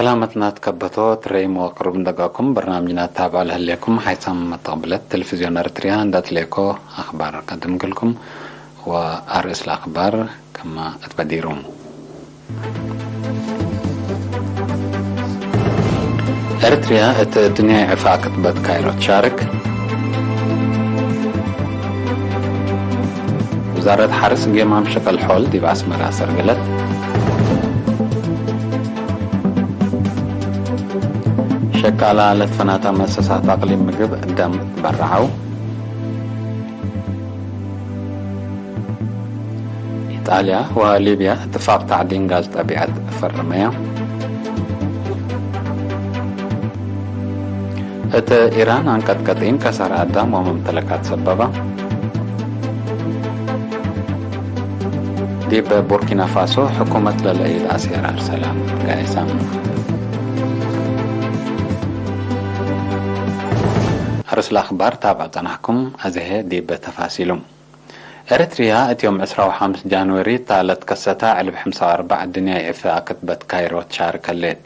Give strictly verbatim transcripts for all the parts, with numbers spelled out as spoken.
ሰላመትና ትከበቶ ትረይም ወቅሩብ እንደጋኩም በርናምጅና ታብዖ ለህሌኩም ሓይሳም መተቅብለት ቴሌቪዝዮን ኤረትርያ እንደ አትሌኮ አክባር ቀድምግልኩም ወአርእስ ለአክባር ክመ እትበዲሩ። ኤረትርያ እት ድንያይ ዕፋ ክትበት ካይሮ ትሻርክ። ውዛረት ሐርስ ጌማም ሸቀል ሖል ዲብ አስመራ ሰርገለት። ሸቃላ ለትፈናተ መሰሳት አቅሊም ምግብ ደም በረዐው። ኢጣልያ ወሊብያ እትፋቅ ታዕዲን ጋዝ ጠቢዐት ፈርመያ። እት ኢራን አንቀጥቀጢን ከሳር አዳም ወመምተለካት ሰበባ። ዲብ ቡርኪና ፋሶ ሕኩመት ለለአይድ አስያራር ሰላም ጋይሳም። አርስ ለአክባር ታብዕ ጸናሕኩም፣ አዜ ዲብ ተፋሲሉ። ኤረትርያ እት ዮም ዕስራ ወሐምስ ጃንወሪ እታ ለትከሰተ ዕልብ ሐምሳ ወአርበዕ ድንያይ ዕፈ አክትበት ካይሮ ትሻርክ ህሌት።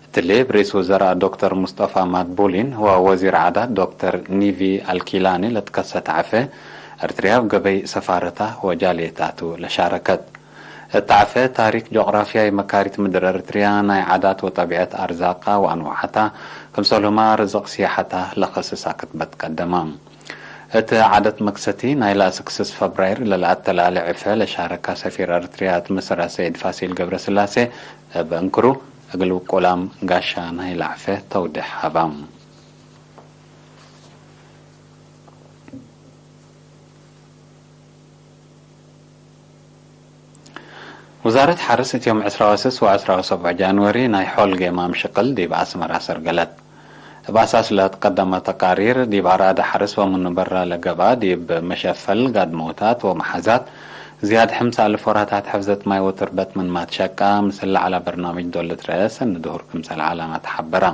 እትሊ እብ ርኢስ ውዘራእ ዶክተር ሙስጠፋ ማድቡሊን ወወዚር ዓዳት ዶክተር ኒቪ አልኪላኒ ለትከሰተ ዐፈ፣ ኤረትርያ እብ ገበይ ሰፋረታ ወጃልየታቱ ለሻረከት። እት ዐፈ ታሪክ ጆግራፍያይ መካሪት ምድር ኤረትርያ፣ ናይ ዓዳት ወጠቢዐት አርዛቃ ወአንዋዓታ፣ ክምሰልሁመ ርዝቅ ሲያሐታ ለከስስ አክትበት ቀደመ። እት ዓደት መክሰቲ ናይለ አስክስስ ፈብራይር ለለአተላሌ ዕፈ ለሻረከ ሰፊር ኤረትርያ እት ምስር አሰይድ ፋሲል ገብረስላሴ እብ እንክሩ፣ እግል ውቁላም ጋሻ ናይለ ዕፈ ተውዴሕ ሀበ። ውዛረት ሐርስ እት ዮም ዕስራ ወስስ ወዐስራ ወሰብዕ ጃንወሪ ናይ ሖል ጌማም ሽቅል ዲብ አስመራ ሰርገለት። እብ አሳስ ለትቀደመ ተቃሪር፣ ዲብ አራደ ሐርስ ወምኑ በራ ለገብአ ዲብ መሸፈል ጋድሞታት ወመሓዛት ዝያድ ሕምስ አልፍ ወራታት ሕፍዘት ማይ ወትርበት ምንማ ትሸቃ፣ ምስል ለዐለ በርናምጅ ዶል ልትረአ ሰኒ ድሁር ክምሰል ዐላማ ተሐበረ።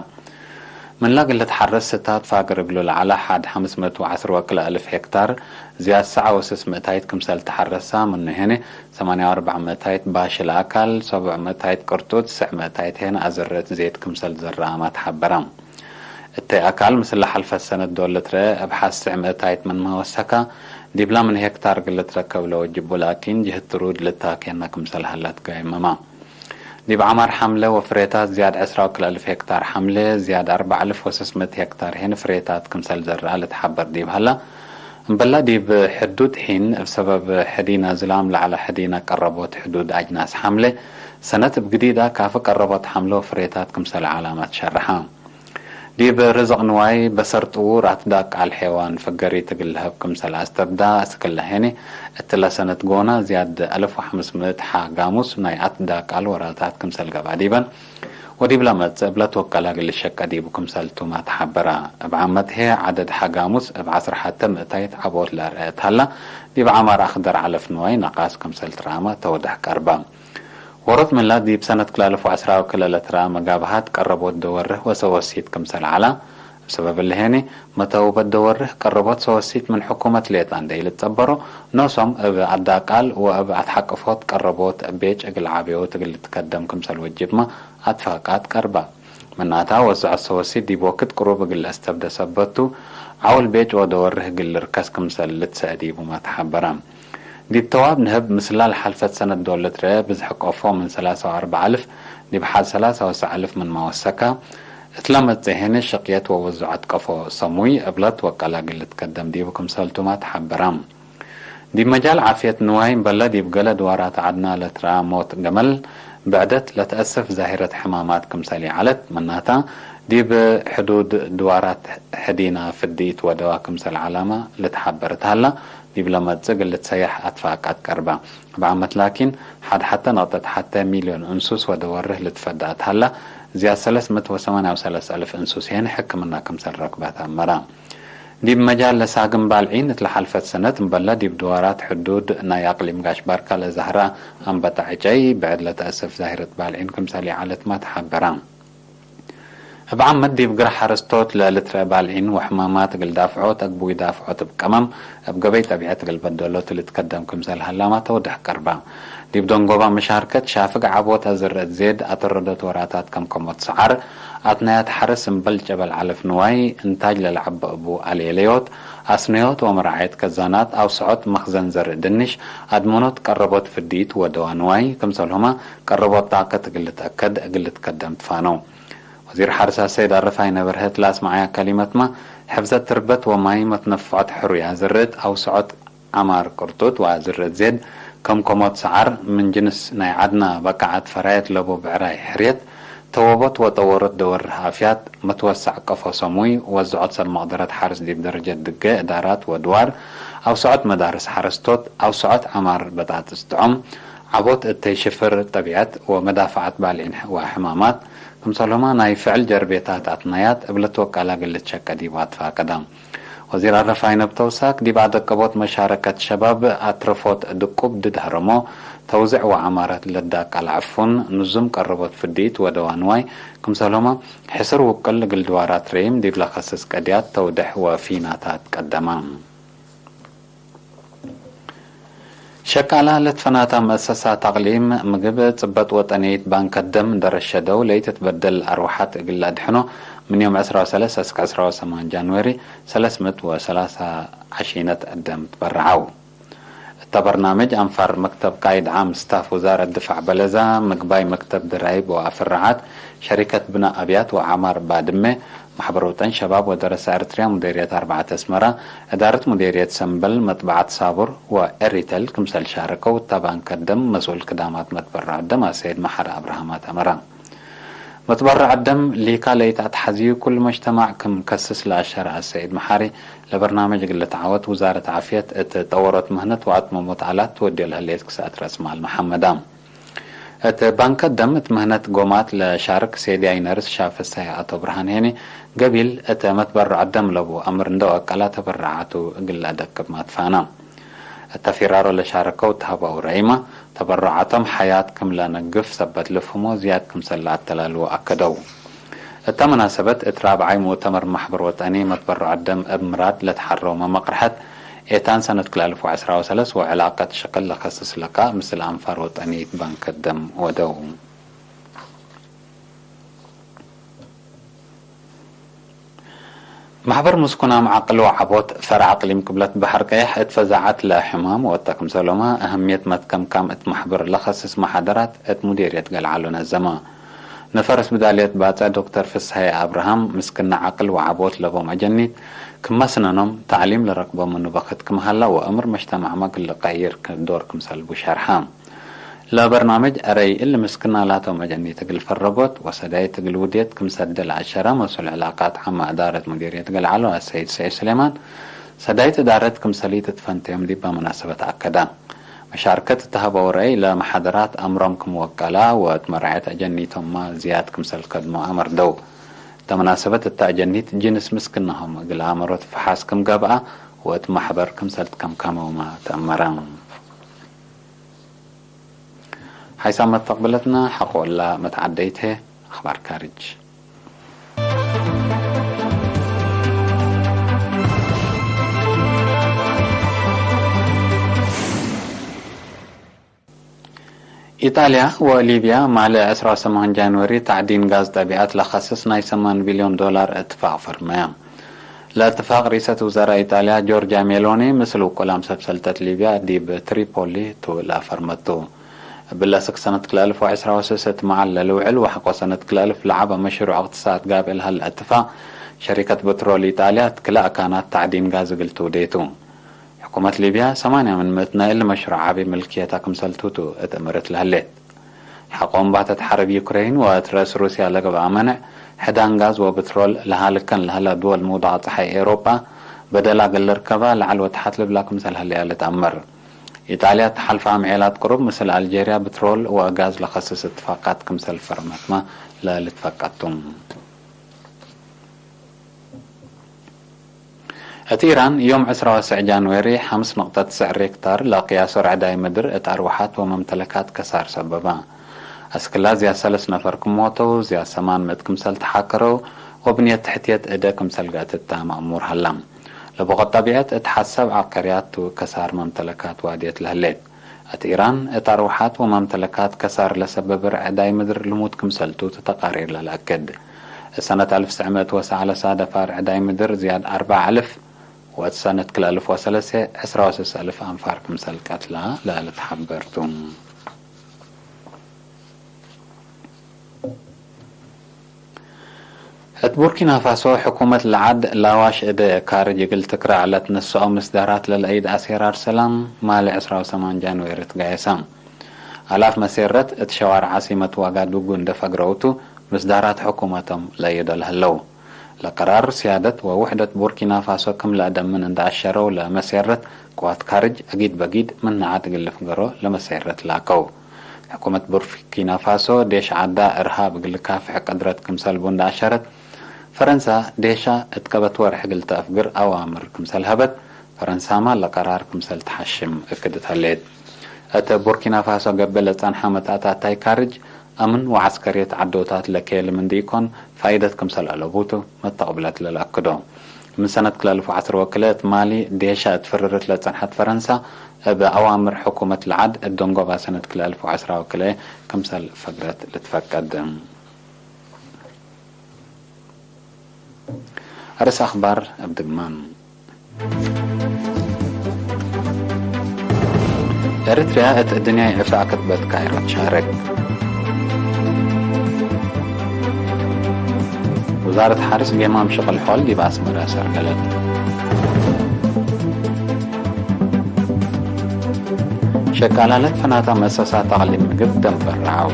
ምን ለእግል ልትሐረስ ስታት ፋግር እግሉ ለዐለ ሐድ ሐምስ ምእት ወዐስር ወክልኤ አልፍ ሄክታር ዝያድ ሰዐ ወስስ ምእታይት ክምሰል ተሐረሳ፣ ምኑ ሄነ ሰማንያ ወአርበዕ ምእታይት ባሽል አካል፣ ሰቡዕ ምእታይት ቅርጡት፣ ስዕ ምእታይት ሄነ አዘረት ዜት ክምሰል ዘረአመ ተሐበረ። እተይ አካል ምስል ለሐልፈት ሰነት ዶል ልትረአ እብ ሐስዕ ምእታይት ምንመ ወሰከ፣ ዲብላ ምን ሄክታር እግል ልትረከብ ለወጅቡ ላኪን፣ ጅህት ትሩድ ልታኬነ ክምሰል ሀለት ጋይመመ። ዲብ ዐማር ሐምለ ወፍሬታት ዝያድ ዕስራ ወክልኤ አልፍ ሄክታር ሐምለ፣ ዝያድ አርበዕ አልፍ ወስስ ምእት ሄክታር ሄን ፍሬታት ክምሰል ዘረአ ልትሐበር ዲብ ሀላ፣ እምበላ ዲብ ሕዱድ ሒን እብ ሰበብ ሕዲነ ዝላም ለዐለ ሕዲነ ቀረቦት ሕዱድ አጅናስ ሐምለ፣ ሰነት እብ ግዲዳ ካፊ ቀረቦት ሐምለ ወፍሬታት ክምሰል ዐላማት ሸርሐ። ዲብ ርዝቅ ንዋይ በሰር ጥዉር አትዳቃል ሔዋን ፍገሪት እግል ለሀብ ክምሰል አስተብዳ፣ አስክለ ሄኒ እትለ ሰነት ጎና ዝያድ አልፍ ወሐምስ ምእት ሐ ጋሙስ ናይ አትዳቃል ወራታት ክምሰል ገብአ ዲበን ወዲብለ መጽእ እብለ ትወቀላ እግል ልሸቀ ዲቡ ክምሰል ቱመ ተሐበረ። እብ ዓመት ህዬ ዐደድ ሐ ጋሙስ እብ ዐስር ሐተ ምእታይት ዐቦት ለአርአየት ሀላ፣ ዲብ ዐማር አክደር ዐለፍ ንዋይ ነቃስ ክምሰል ትረአመ ተውደሕ ቀርበ። ዎሮት ምንላ ዲብ ሰነት ክልኤ አልፍ ወዐስራ ወክልኤ ለትረአ መጋብሀት ቀረቦት ደወርህ ወሰወሲት ክምሰል ዐላ። እብ ሰበብ እሊ ሄኒ፣ መተውበት ደወርህ ቀረቦት ሰወሲት ምን ሕኩመት ሌጣ እንዴ ኢልትጸበሮ፣ ኖሶም እብ አትዳቃል ወእብ አትሐቅፎት ቀረቦት ቤጭ እግል ዐቤዎት እግል ልትከደም ክምሰል ወጅብመ አትፋቃት ቀርበ። ምናተ፣ ወዝዖት ሰወሲት ዲብ ወክድ ቅሩብ እግል ለአስተብደ ሰበት ቱ፣ ዐውል ቤጭ ወደወርህ እግል ልርከስ ክምሰል ልትሰእ ዲቡመ ተሐበረ። ዲብ ተዋብ ንህብ፣ ምስላ ለሐልፈት ሰነት ዶል ልትረአ ብዝሒ ቆፎ ምን ሰላሳ ወአርበዕ አልፍ ዲብ ሐድ ሰላሳ ወሰዕ አልፍ ምንመ ወሰከ፣ እትለ መጽእ ሄነ ሽቅየት ወወዝዖት ቀፎ ሰሙይ እብለት ወቀላ እግል ልትከደም ዲቡ ክምሰልቱመ ተሐበረ። ዲብ መጃል ዓፍየት ንዋይ እምበለ ዲብ ገሌ ድዋራት ዐድና ለትረአ ሞት ገመል፣ ብዕደት ለትአስፍ ዛሂረት ሕማማት ክምሰል ይዐለት፣ ምናተ፣ ዲብ ሕዱድ ድዋራት ሕዲነ ፍዲት ወደዋ ክምሰል ዐላመ ልትሐበር እት ሀላ፣ ዲብለ መጽእ እግል ልትሰየሕ አትፋቃት ቀርበ። እብ ዓመት ላኪን፣ ሐድ ሐተ ነቅጠት ሐተ ሚልዮን እንሱስ ወደወርህ ልትፈዳ እት ሀላ፣ ዝያድ ሰለስ ምእት ወሰማንያ ወሰለስ አልፍ እንሱስ ሄን ሕክምና ክምሰል ረክበ ተአመረ። ዲብ መጃል ለሳግም ባልዒን እት ለሐልፈት ሰነት እምበለ ዲብ ድዋራት ሕዱድ ናይ አቅሊም ጋሽ ባርካ ለዛህራ አንበጣ ዕጨይ ብዕድ ለተአስፍ ዛሂረት ባልዒን ክምሰል ይዐለትመ ተሐበረ። እብ ዓምት ዲብ ግረ ሐረስቶት ለልትረአ ባልዒን ወሕማማት እግል ዳፍዖት አግቡይ ዳፍዖት እብ ቀመም እብ ገበይ ጠቢዐት እግል በደሎት ልትከደም ክምሰል ሀላማ ተውደሕ ቀርባ። ዲብ ደንጎባ መሻርከት ሻፍግ ዓቦት አዝርዕት ዜድ አተረዶት ወራታት ከምከሞት ሰዓር፣ አትናያት ሐርስ እምበል ጨበል ዐለፍ ንዋይ፣ እንታጅ ለለዐበ እቡ አሌለዮት፣ አስነዮት ወመራዐየት ከዛናት፣ አውሰዖት መክዘን ዘርእ ድንሽ፣ አድመኖት ቀረቦት ፍዲት ወደዋ ንዋይ፣ ክምሰልሁመ ቀረቦት ጣቀት እግል ልትአከድ እግል ልትከደም ትፋነው። ወዚር ሐርስ አሰይድ አረፋይነ በርሀት ለአስመዐያ ከሊመትመ፣ ሕፍዘት ትርበት ወማይ መትነፍዖት ሕሩይ አዝርዕት አውሰዖት ዐማር ቅርጡት ወአዝርዕት ዜድ፣ ከምከሞት ሰዓር፣ ምን ጅንስ ናይ ዐድና በቃዓት ፈራየት ለቡ ብዕራይ ሕርየት፣ ተወቦት ወጠወሮት ደወርህ አፍያት፣ መትወሳዕ ቀፎ ሰሙይ፣ ወዝዖት ሰብ መቅደረት ሐርስ ዲብ ደረጀት ድገ እዳራት ወድዋር፣ አውሰዖት መዳርስ ሐረስቶት፣ አውሰዖት ዐማር በጣጥስ ጥዑም፣ ዐቦት እተይ ሽፍር ጠቢዐት ወመዳፈዐት ባልዒን ወሕማማት፣ ክምሰልሁመ ናይ ፍዕል ጀርቤታት አትናያት እብ ለትወቀላ እግል ልትሸቀ ዲቡ አትፋቀዳ። ወዚር አረፋይነ እብ ተውሳክ፣ ዲብ አደቀቦት መሻረከት ሸባብ አትረፎት ድቁብ ድድ ሀረሞ፣ ተውዝዕ ወዐማረት ለዳቃል ዕፉን፣ ንዙም ቀረቦት ፍዲት ወደዋ ንዋይ፣ ክምሰልሁመ ሕስር ውቅል እግል ድዋራት ረይም ዲብ ለከስስ ቀድያት ተውደሕ ወፊናታት ቀደመ። ሸቃላ ለትፈናተ መአሰሳት አቅሊም ምግብ ጽበጥ ወጠንየት ባንከ ደም እንዴ ረሸደው፣ ለኢትትበደል አርወሐት እግል ለአድሕኖ፣ ምን ዮም ዕስራ ወሰለስ እስክ ዕስራ ወሰማን ጃንዌሪ፣ ሰለስ ምእት ወሰላሳ ዐሺነት ደም ትበረዐው። እተ በርናምጅ አንፋር መክተብ ቃይድ ዓም ስታፍ ውዛረት ድፋዕ በለዛ፣ ምግባይ መክተብ ድራይብ ወአፍራዓት፣ ሸሪከት ብናእ አብያት ወዓማር ባድመ፣ ማሕበር ወጠን ሸባብ ወደረሰ ኤረትርያ፣ ሙዴርየት አርበዐት አስመራ፣ እዳረት ሙዴርየት ሰምበል፣ መጥበዐት ሳቡር ወኤሪተል ክምሰል ሻረከው እተ ባንከ ደም መስኡል ክዳማት መትበረዕ ደም አሰይድ መሐሪ አብርሃም አተመረ። መትበረዕ ደም ሊካ ለኢተአትሐዝዩ ኩሉ መጅተማዕ ክም ከስስ ለአሸረ አሰይድ መሐሪ፣ ለበርናምጅ እግል ልትዓወት ውዛረት ዓፍየት እት ጠወሮት ምህነት ወአትመሞት አላት ትወድዮ ለህሌት ክስአት ረአስ ማል መሐመዳ። እት ባንከ ደም እት ምህነት ጎማት ለሻርክ ሴድያይ ነርስ ሻፍሰ አቶ ብርሃን ሄኒ፣ ገቢል እት መትበረዕ ደም ለቡ አምር እንደ ወቀላ ተበረዓቱ እግል ለአደቅብ ማትፋና። እተ ፊራሮ ለሻረከው ተሀበው ረይመ፣ ተበረዓቶም ሐያት ክም ለነግፍ ሰበት ልፍህሞ ዝያድ ክምሰል ለአተላልዎ አከደው። እተ መናሰበት እት ራብዓይ ሙእተመር ማሕበር ወጠኒ መትበረዕ ደም እብ ምራድ ለትሐረው መመቅርሐት ኤታን ሰነት ክልአልፍ ወዐስራ ወሰለስ ወዕላቀት ሽቅል ለከስስ ለቃእ ምስል አንፋር ወጠኒት ባንክ ደም ወደው። ማሕበር ምስኩናም ዐቅል ወዐቦት ፈርዕ አቅሊም ቅብለት በሐር ቀየሕ እት ፈዛዐት ለሕማም ወጠ ክምሰሎመ አህምየት መትከምካም እት ማሕበር ለከስስ መሓደራት እት ሙዴርየት ገልዓሎ ነዘመ። ነፈር እስብዳልየት ባጽዕ ዶክተር ፍስሐየ አብርሃም፣ ምስክነ ዐቅል ወዐቦት ለቦም አጀኒት ክም መስነኖም፣ ተዕሊም ለረክቦ ምኑ በክት ክም ሀላ ወእምር መጅተማዕመ እግል ልቀይር ዶር ክምሰልቡ ሸርሐ። ለበርናምጅ አረይ እሊ ምስክና ላቶም አጀኒት እግል ፈረጎት ወሰዳይት እግል ውድየት ክም ሰደ ለአሸረ መስኡል ዕላቃት ዓመ እዳረት ሙዲርየት ገልዓሎ አሰይድ ሰዒድ ሱሌማን፣ ሰዳይት እዳረት ክምሰል ኢትትፈንተዮም ዲበ መናሰበት አከደ። መሻርከት እት ሀበው ረአይ ለመሓደራት አምሮም ክም ወቀላ ወእት መራዐየት አጀኒቶምመ ዝያድ ክምሰል ከድሞ አመርደው። እተ መናሰበት እተ አጀኒት ጅንስ ምስክናሆም እግል አመሮት ፈሓስ ክም ገብአ ወእት መሕበር ክምሰል ትከምከመውመ ተአመረ። ሓይሳም መተቅብለትነ ሐቆ እላ መትዓደይት ህይ፣ አኽባር ካርጅ። ኢጣልያ ወሊብያ ማለ ዕስራ ወሰማን ጃንወሪ ታዕዲን ጋዝ ጠቢዐት ለከስስ ናይ ሰማን ቢልዮን ዶላር እትፋቅ ፈርመያ። ለእትፋቅ ሪሰት ውዘራእ ኢጣልያ ጆርጃ ሜሎኒ ምስል ውቁላም ሰብ ሰልጠት ሊብያ ዲብ ትሪፖሊ ቱ ለአፈርመቱ። እብለ ስክ ሰነት ክልአልፍ ወዕስራ ወሰስ እት መዓል ለልውዕል ወሐቆ ሰነት ክልአልፍ ለዐበ መሽሩዕ እቅትሳድ ጋብእ ለሀለ እትፋቅ፣ ሸሪከት በትሮል ኢጣልያ እት ክልአ አካናት ታዕዲን ጋዝ እግል ትውዴ ቱ። ሕኩመት ሊብያ ሰማንያ ምን ምእት ናይ እሊ መሽሩዕ ዐቢ ምልክየታ ክምሰልቱ ቱ እት እምርት ለህሌት። ሐቆ እምባተት ሐርብ ዩክሬን ወእት ረአስ ሩስያ ለገብአ መንዕ፣ ሕዳን ጋዝ ወብትሮል ለሃልከን ለሀላ ድወል ምውዳቅ ጸሓይ ኤውሮጳ፣ በደላ እግል ልርከባ ለዐል ወተሐት ልብላ ክምሰል ህለያ ልትአመር። ኢጣልያ እት ሐልፈ አምዔላት ቅሩብ ምስል አልጄርያ ብትሮል ወጋዝ ለከስስ እትፋቃት ክምሰል ፈርመትመ ለልትፈቀድ ቱ። እት ኢራን፣ ዮም ዕስራ ወሰዕ ጃንዌሪ፣ ሐምስ ነቅጠት ትስዕ ሬክታር ለቅያሶ ረዕዳይ ምድር እት አርወሐት ወመምተለካት ከሳር ሰበበ። አስክላ ዝያድ ሰለስ ነፈር ክም ሞተው፣ ዝያድ ሰማን ምእት ክምሰል ተሓከረው፣ ወብንየት ትሕትየት እደ ክምሰል ገአት እተ መእሙር ሀላ። ለበቆት ጠቢዐት እት ሐሰብ ዐቀርያት ቱ ከሳር መምተለካት ዋድየት ለህሌት። እት ኢራን እት አርወሓት ወመምተለካት ከሳር ለሰበበ ርዕዳይ ምድር ልሙድ ክምሰልቱ ቱ ተቃሪር ለለአክድ። እት ሰነት አልፍ ትስዕ ምእት ወሰዓለሳ ደፋር ርዕዳይ ምድር ዝያድ አርበዕ አልፍ ወእት ሰነት ክልኤ አልፍ ወሰለሴ ዕስራ ወሰስ አልፍ አንፋር ክምሰል ቀትላ ለልትሐበር ቱ። እት ቡርኪና ፋሶ፣ ሕኩመት ለዐድ ላዋሽ እብ ካርጅ እግል ትክራዕ ለትነስኦ ምስዳራት ለለአይድ አሴራር ሰላም፣ ማሌ ዕስራ ወሰማን ጃንዌሪ ትጋየሰ። አላፍ መሴረት እት ሸዋር ዓሲመት ዋጋዱጉ እንደ ፈግረውቱ፣ ምስዳራት ሕኩመቶም ለአይዶ ለህለው። ለቀራር ሲያደት ወውሕደት ቡርኪና ፋሶ ክም ለአደምን እንደ አሸረው ለመሴረት ቅዋት ካርጅ አጊድ በጊድ ምነ ዐድ እግል ልፍገሮ ለመሴረት ላከው። ሕኩመት ቡርኪና ፋሶ ዴሽ ዐዳ እርሃብ እግል ልካፍሕ ቀድረት ክምሰልቡ እንደ አሸረት፣ ፈረንሳ ዴሻ እት ቀበት ወርሕ እግል ተአፍግር አዋምር ክምሰል ሀበት፣ ፈረንሳማ ለቀራር ክምሰል ተሐሽም እክድት ሀሌት። እት ቡርኪና ፋሶ ገብእ ለጸንሐ መትአታታይ ካርጅ፣ አምን ወዐስከርየት ዐዶታት ለኬልም እንዲ ኢኮን፣ ፋኢደት ክምሰል አለቡቱ መተቅብለት ለለአክዶ። ምን ሰነት ክልኤ አልፍ ወዐስር ወክልኤ እት ማሊ ዴሻ እት ፍርርት ለጸንሐት ፈረንሳ፣ እብ አዋምር ሕኩመት ለዐድ እት ደንጎባ ሰነት ክልኤ አልፍ ወዐስራ ወክልኤ ክምሰል ፈግረት ልትፈቀድ። አርስ አክባር እብ ድግማን። ኤሪትርያ እት እድንያይ ዕፍራ ክትበት ካይሮ ትሻርክ። ውዛረት ሐርስ ጌማም ሽቅል ሖል ዲብ አስመረ አሰርገለት። ሸቃላለት ፈናታ መሰሳት አቅሊም ምግብ ደንበራው።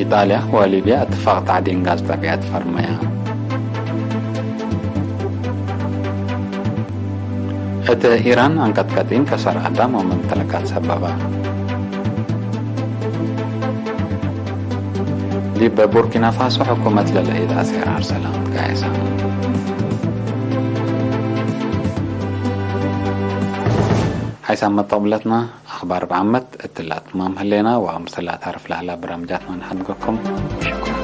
ኢጣልያ ወሊብያ እትፋቅ ታዕዲን ጋዝ ጠቢዐት ፈርመያ። እት ኢራን አንቀጥቀጢን ከሰር አዳም ወመምተለካት ሰበባ። ዲብ ቡርኪና ፋሶ ሕኩመት ለለአይድ አሴራር ሰላም ትጋየሰ። ሓይሳም መጠቅብለትና አኽባር ብዓመት እትለ አትማም ህሌና ወአምሰል ለአታርፍ ለሀላ በራምጃትና ነሐድገኩም። ወሸኩራን።